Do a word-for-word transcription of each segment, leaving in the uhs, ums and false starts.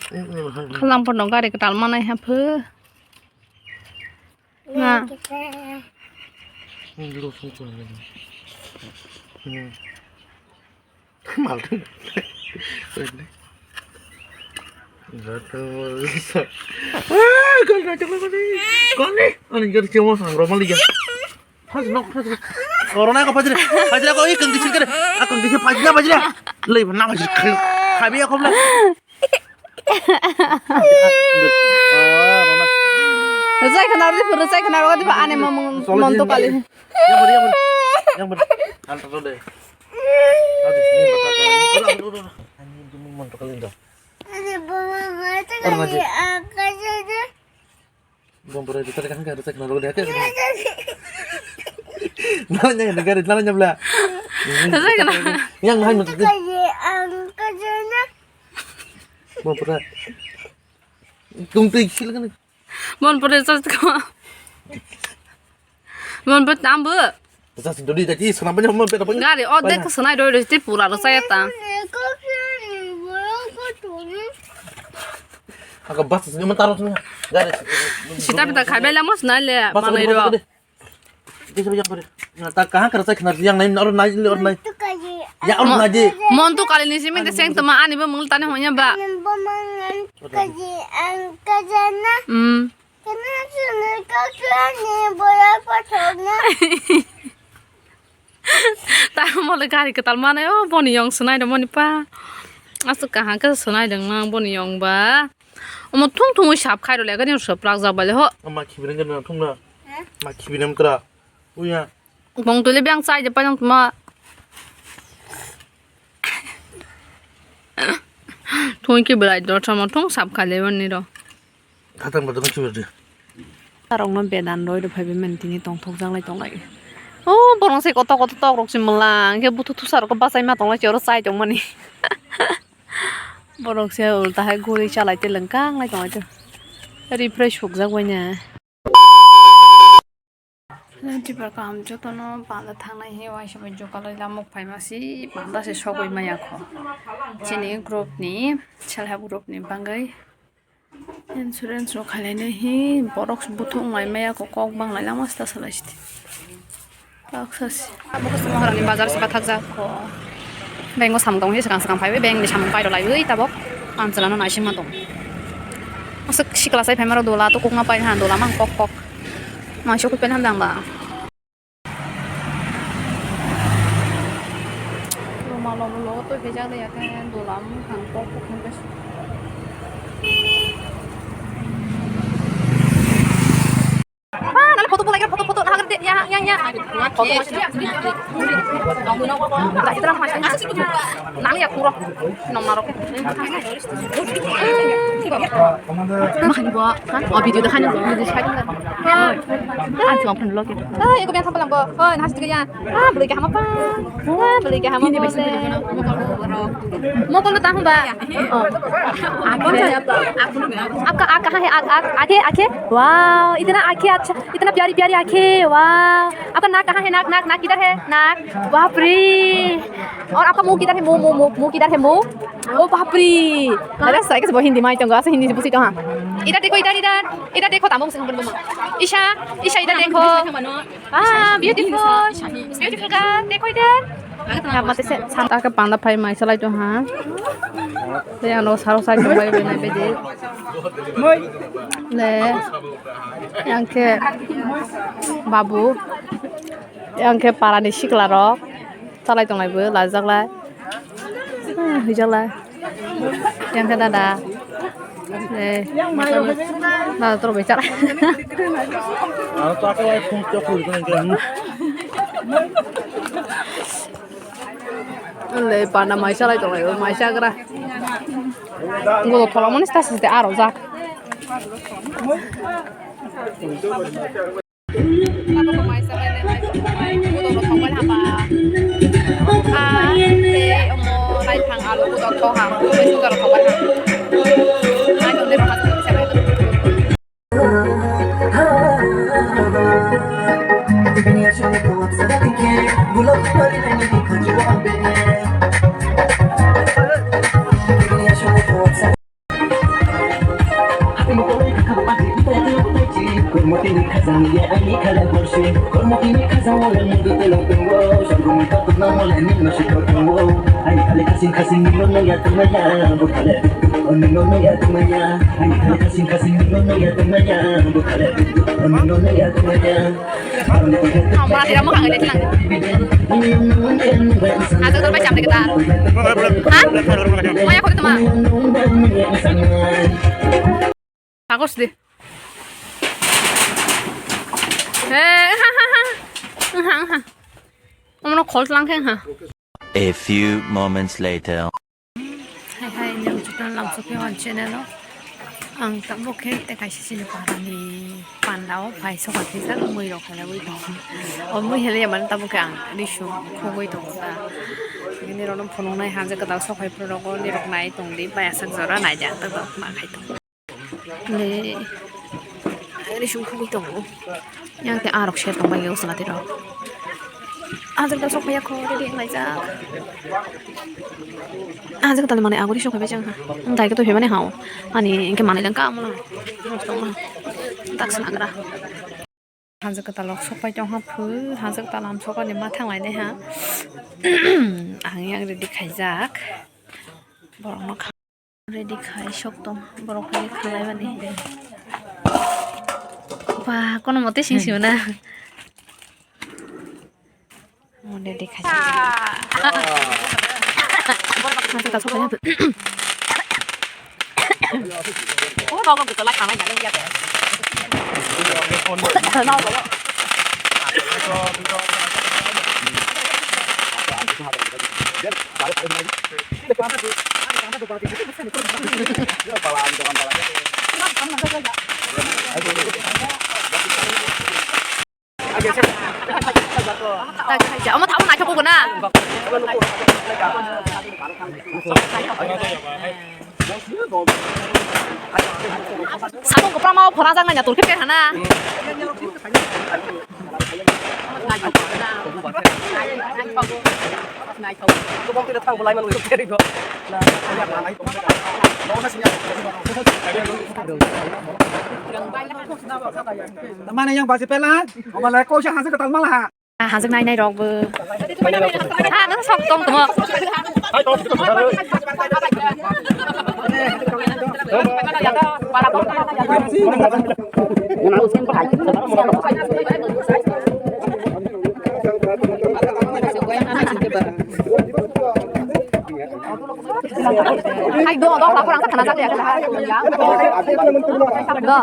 Khalang pono gari kwtal manai ha pho. Na. Mal tu. Kol na chakla kol ni. Kol ni. Ani gari cuma sang romal dia. Phaj nok phaj. Corona ko phaj. Phaj ko i kang disin kare. A kang disin phaj na phaj. Lei na phaj. Khabi akom la. Rwchai khna rwdi, rwchai khna rwdi ba ani mamung monto kali. Yang beri, yang beri, yang beri. Alta to de. Aduh, ini bakal. Aduh, aduh, aduh. Ani monto kali do. Orang aja. Bom pura itu tadi kan harus cek nol dia ke. Nanya negara nanya bela. Yang lain. Bom pura. Tung tu isil kan. Bom pura itu kok. Bom pura tambu. Sasa dodi tadi sana banyak mau pera banyak. Gari oh dek sana dodi ti pura rasa ya ta. Aga bas ini mentaro sana. Gari. Sita pita khaibela mos na le manai ro. Bisa yang pada. Na ta kaha kerja kena yang lain orang naik orang naik. Ya orang naik. Monto kali ni simi te seng tema ani ba mungil tani honya ba. Hmm. Kena sini kau ni bola patok na. Ta mole gari kwtal manai o boni yong swnai rw mani pa. Aswk kaham khe swnai rwng nang boni yong ba. Omo thung thungwi sap khai rw le gani sap rak jak bai le ho. Ama khibini gana thung na. Ma khibini am kra. Uya. Bong tuli bang chai je pa jong tuma. Thung ki belai dor thamo thung sap khai le mani ro. Khatang ba dwrang chibadi. Tarokno bedan roi rw phaibai mani tini tongthok jak lai tong lai. O borok se koto koto tok rok se mwlang khe buthu thusa rok bachai ma tong lai se oro chai tong mani. Borok se ulta hai guri chalai te lwng kang lai tong lai te. Refresh suk jak bai na. Hello, tipra kaham jotono panda thangnai he waisa bai jokalai lamuk phaima si panda se sogwi maya kho. Chini group ni, self help group ni bagwi insurance rok khailai nai he borok buthung lai maya kho kok bang lai lama sta salai sidi. Baksa si. Abo khe mohorani bazar se bathak jak kho. Bank o samung tong he swkang swkang phaiwi bank ni samung pai rw laiwi tabok. Ang chwla no naising ma tong. Aswk sikla sai phaima rok dola to kokma pai ha dola mang kok kok. Maisok pen hamdang ba. Roma lobo lobo to bejak le yakhe dolam hang kok kok hang khe. Ah, nale photo photo photo photo na hagre ya ya ya. Photo. Nang ya kuro. Nong narok. Makhani bo, kan? O video dekhani bo, video dekhani bo. An chuma phone log. Ah, eko biang thapa langbo. Oh, nasi tiga ya. Ah, beli kaham apa? Ah, beli kaham apa? Mokol lo tahu ba? Oh. Aake, aake hai, aake, aake, aake. Wow, itna aake acha, itna pyari pyari aake. Wow. Aapka naak kahan hai? Naak, naak, naak kidhar hai? Naak. Baap re. Aur aapka muh kidhar hai? Muh, muh, muh, muh kidhar hai? Muh. Oh, baap re. Are, sai kaise bo Hindi mai tongo, asa Hindi se busi tongo. Idhar dekho, idhar, idhar. Idhar dekho, tambo musi hambo. Isha, Isha, idhar dekho. Ah, beautiful. Beautiful girl. Dekho idhar. Santa ke panda phai mai salai tongo ha. Tei ano saro sai tongo bai bai nai bai de. Le. Yang khe babu. Yang khe para ni sikla rok. Chalai tonglai bo, lajak lai. Hmm, hwijak lai. Yang khe dada. Eh, dada toro bai chalai. Le, panda mai chalai tonglai bo, mai chagra. Golo thola mani sta site aro jak. Ang mati ra mohang ini tenang. Aja terbaik jam deh kita. Hah? Mau ya, aku teman. Bagus deh. Eh, ha, ha, ha. Ha, ha. Omono call lang khe, ha. A few moments later. Hai, hai, nang chutan lam sokhe on channel o. Ang tabuk khe te kaisa chini parani panda o phai sokha kisa mui rok halaiwi tongo. O mui halai mani tabuk khe ang risu khugwi tongo ta. Bini rok no phunuknai hanjak kwtal sokhai phuru rok o nirok nai tongdi bai aswk jora naidi ang tabuk ma khai tongo. Le, ani sung khugwi tongo. Yang te arok ser tongbai o swlatirok. Ajak ta sok phaiya kho, ready wnglaijak. Ajak ta mane aguri sok phaibai chang ha. Ang dai khe to phemani hao. Ani engke manai lang ka mula. Tak sanagra. Hanjak kwtal rok sok pai tong ha phu, hanjak kwtal lam sok ani ma thang lai nai ha. Ang yang ready khaijak. Borok no kha-, ready khai sok tong, borok ready khalai mani. Ba, kono mote sing sio na. Ready khai. Hanjak kwtal sok pai. Omo tabuk naithok kukuna. Samung kwprama o phora jak nai na turkhe pe hana. Mane yang basi pela, omalai kau sih hasil ketal malah. Hajak nai nai rok bo. Ha, nang sok tong tong. Hai, do, do, lapor ang sa khana jak ya. Do, do.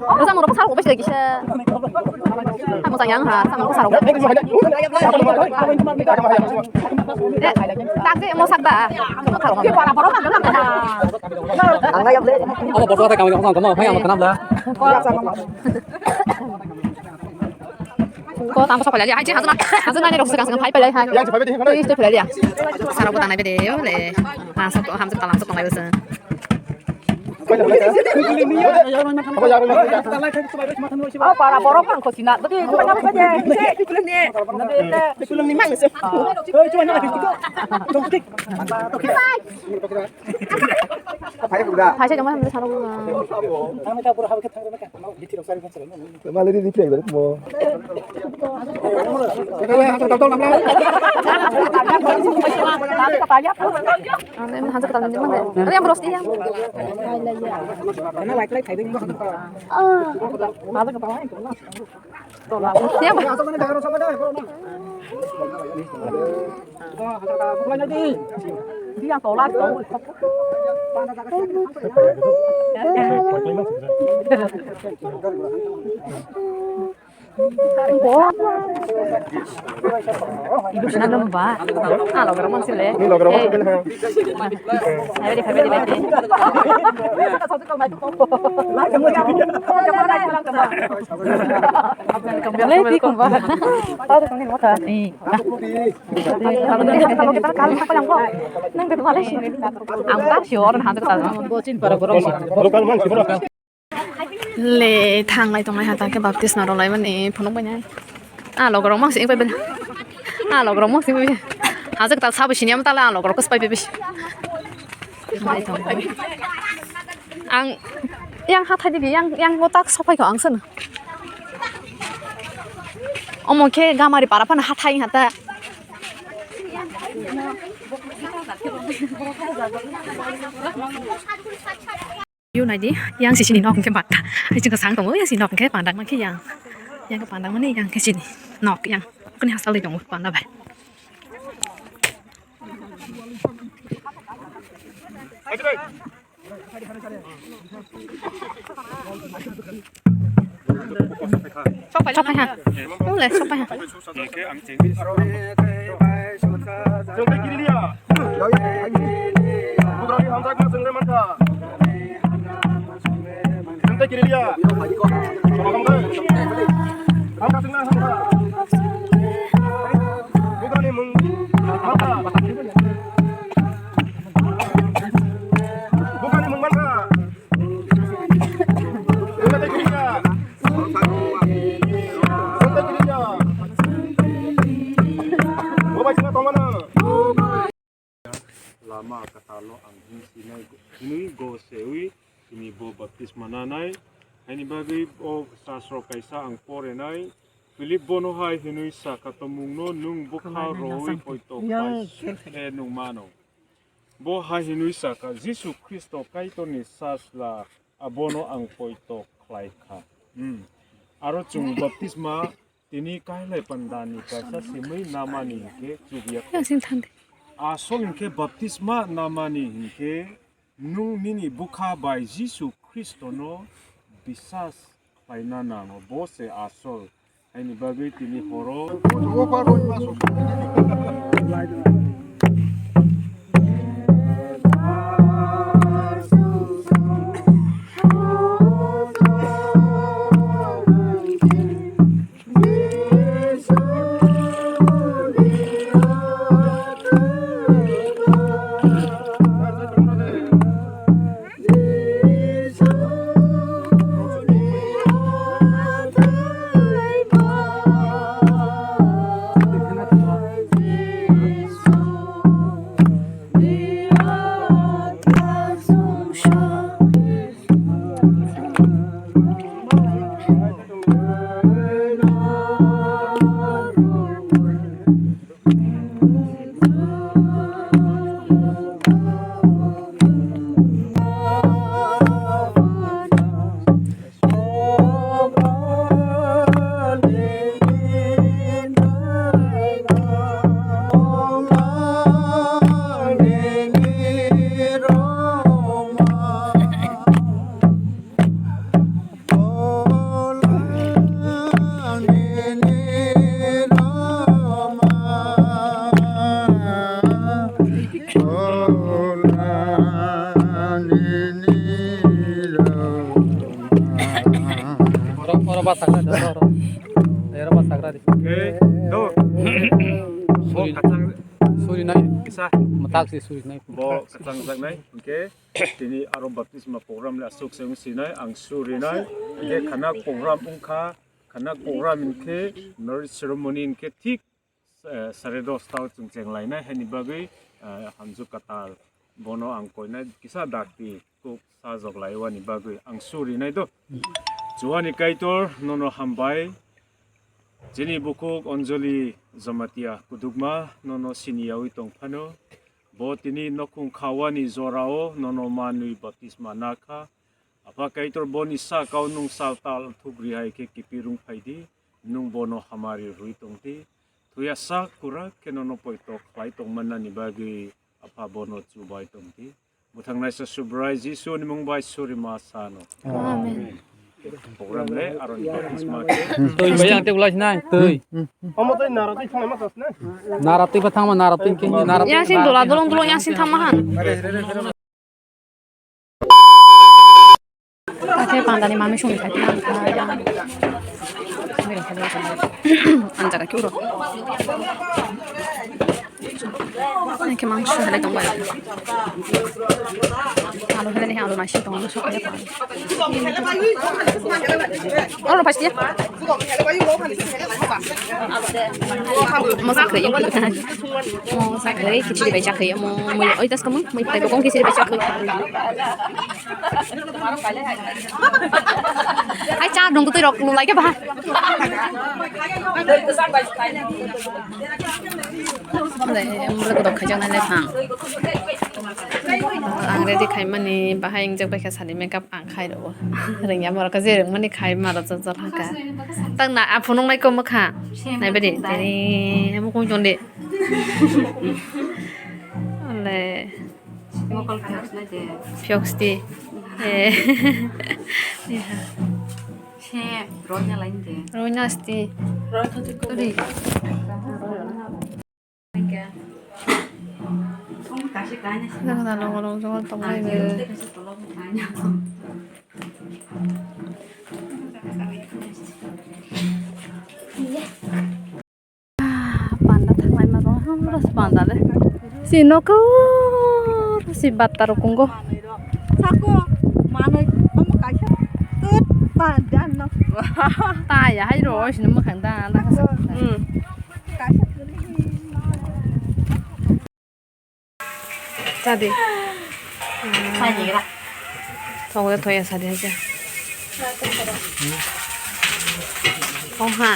Bwsa moro bwsa rok bwsa kisa. Tamo sa yang ha, tamo bwsa rok. Eh, tak je mo sak da. Ang ngai ble. Abo boso ta kami kong kong mo, hai ang kenal da. Ko tamo sa pala ya, hai je hazna, hazna ni rok sa kang sa phai pala hai. Yang sa phai bedi. Please to pala ya. Sara ko tanai bede yo le. Langsung to hamsa talang sa tanai bede. Oh, para borok ang khosina. Bede, bede, bede. Bede, bede. Hai se jama hamsa sara ko. Mali di di play mo. Ano yung hansa ko tayo naman eh. Ano yung bros niya? Siya ba? Dia tola to. Ibu sana lomba. Ah, lo gerang sih le. Ini lo gerang sih le. Ayo di, ayo di, ayo di. Welcome, welcome, welcome. Tahu tuh, ini motor. Nih. Nang kedua lagi. Angkat sih orang hantu tahu. Bocin para borok. Le thanglai tonglai ha, tangkhe baptisma rwlaimani phunuk bainai. Ah, logrok mang sing bai bai. Ah, logrok mang sing bai bai. Ajak tal sabo sini am tala ang logor kos pai pai. Ang yang hathai di yang yang otak sopai ko ang sana. Omo khe gamari para phano hathai hata. Yo naidi, yang sisini nok hwnkhe batta. Hai chwngkha sang tongo, yang sini nok hwnkhe pandang mankhe yang. Yang khe pandang mani yang khe sini nok yang. Kuni hostel di tongo panda bai. Sok pai, sok pai ha. Ule, sok pai ha. Chwng tei kirilia. Budrani hamjakma chwng le mankha. Chwng tei kirilia. Sono hamjak. Hamkha chwng le hamkha. Budrani mung hamkha. Budrani mung mankha. Lama kwthalo ang hwnwi sinai, hwnwi go sewi tini bo baptisma nanai. Haini bagwi o chasrok kaisa ang porenai. Philip bono hai hwnwi sa kha, "Tomungno nwng bwkha rwi poito khlai khe nwng mano." Bo hai hwnwi sa kha, "Jisu Khristo Kaitorni sasla, abono ang poito khlai kha." Hmm. Aro chwng baptisma tini kailai pandani kaisa simi namani hinkhe chubya. Asol hinkhe baptisma namani hinkhe nwng nini bwkha bai Jisu Khristono bisas khlaina nango, bo se asol. Haini bagwi tini horo. Oro, oro basagra di, oro, oro. Oro basagra di. Okay, do. Suri, suri nai. Kisa. Matak si suri nai. Bo kachang jak nai. Okay. Tini aro baptisma program le aswk se wng sinai, ang surinai. Hingke khana program wngkha, khana program hingke marriage ceremony hingke thik, eh, sare dos ta o chwng cheng lainai, haini bagwi, eh, hamjwk kwtal bono ang koinai kisa dakti kuk sajok laiwani bagwi ang surinai do. Chuwani Kaitor nono hambai. Chini bukhuk Anjali Jamatia kudukma nono siniyawi tongphano. Bo tini nokhung khawani jorao nono manwi baptisma nakha. Apha Kaitor boni sakao nwng saltal thugri hai khe kiphilrung phaidi, nwng bono hamari rwi tongdi. Thuya sak kurak khe nono poito khlai tongmannani bagwi Apha bono chubai tongdi. Mwthangnaisa Subrai Jisuni mung bai suri ma sano. Amen. Program le aroni baptisma khe. Twi bai ang te ulai sinai, twi. Omo twi nara twi thangma sas na. Nara twi ba thangma, nara twi khe nara twi. Yang sing dola dolong dolong yang sing thangma han. Ake pandani mami sung khai. Anjara ki uro. Nike mangso helai tongbai. Alu helai ni alu naisi tongo. Oro pasti. Mo sakri. Mo sakri kichiri bai chakri. Mo mo oi tas kamu. Mo pai ko kichiri bai chakri. Ai cha dong tu rok lu lai ke ba. Murok dok khaijak nai le phang. Ang ready khaimani bahai ingjak bai kha sani makeup ang khai rwo. Rengya murok je rengmani khai maro jor jor haka. Tang na aphunung nai ko mokha. Nai badi. Tini mukung chonde. Ale. Mokol phiyoks nai de. Phiyoks di. Eh. Ya. Se, roina lain de. Roina sti. Roina tu tu. Turi. Kasi kanya. Nang na long long jong tong lai be. Kasi tolong kanya. Panda thanglai ma rong hamra se panda le. Si nokho si batta rok kungo. Sako manoi omo kaisa tut panda no. Ta ya hai ro sini mukhang da da. Hmm. Sadi. Sadi ra. Thong de thoya sadi aja. Thong ha.